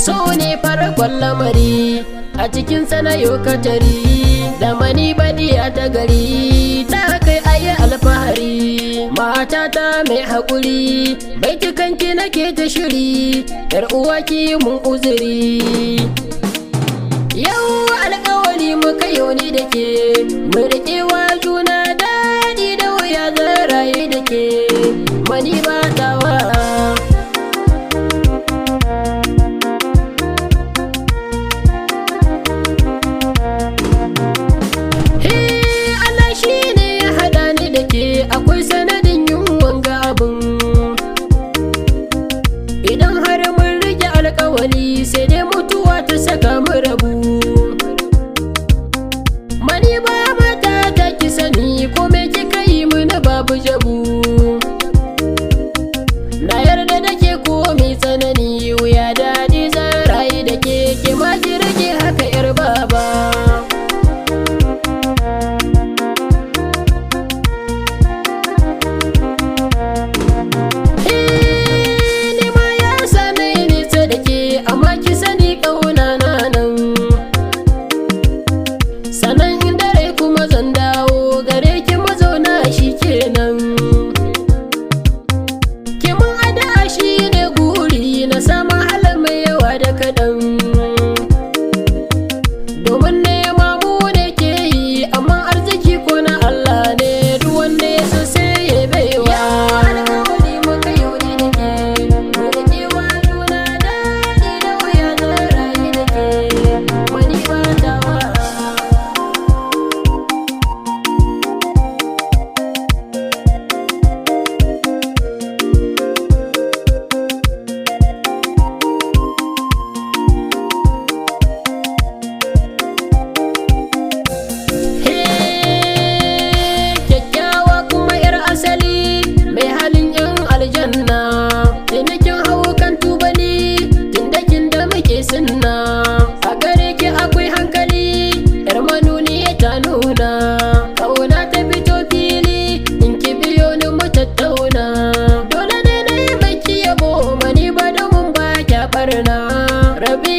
So ne farkon lamari a cikin sanayo katari da mani badiya ta gari ta kai ayi alfahari. Matata mai haƙuri, baitukanki nake ta shiri, yar uwa ki mun uzuri. Yau alƙawari muka yau ni da ke, mu riƙewa juna daɗi da wuya zan rayu da ke, mani ba tawa. Allah shi ne ya haɗa ni da ke, akwai sanadin yin wanga abin. Idan har mun rike alƙawali sai dai mutuwa ta saka mu rabu. Mani ba mata ta ki sani ko me kika yi mini babu jabu. Na yarda da ke ko mai tsanani wuya daɗi zan rayu da ke, ke ma ki rike haka yar baba. Ni ma ya same ni ta da ke, amma ki sani ƙauna na nan. Sannan in dare kuma zan dawo gare ki mazauna shi kenan. Ki mun ada shi ne guri na samun halin mai yawa da kaɗan. Domin nema mu ne ke yi, amma arziki ko na Allah ne, duk wanda ya so sai ya baiwa. Alƙawari muka yau ni da ke, mu riƙewa juna daɗi da wuya zan rayu da ke, mani ba tawa. Kyakkyawa kuma 'yar asali mai halin 'yan aljanna, taimakin hau kan tubali tindakin da muke sunna. A gare ki akwai hankali, 'yar manuni ta nuna, kauna ta fito fili in ki biyo ni mu tattauna. Dole ne na yi maki yabo mani ba domin ba kya barna. Rabi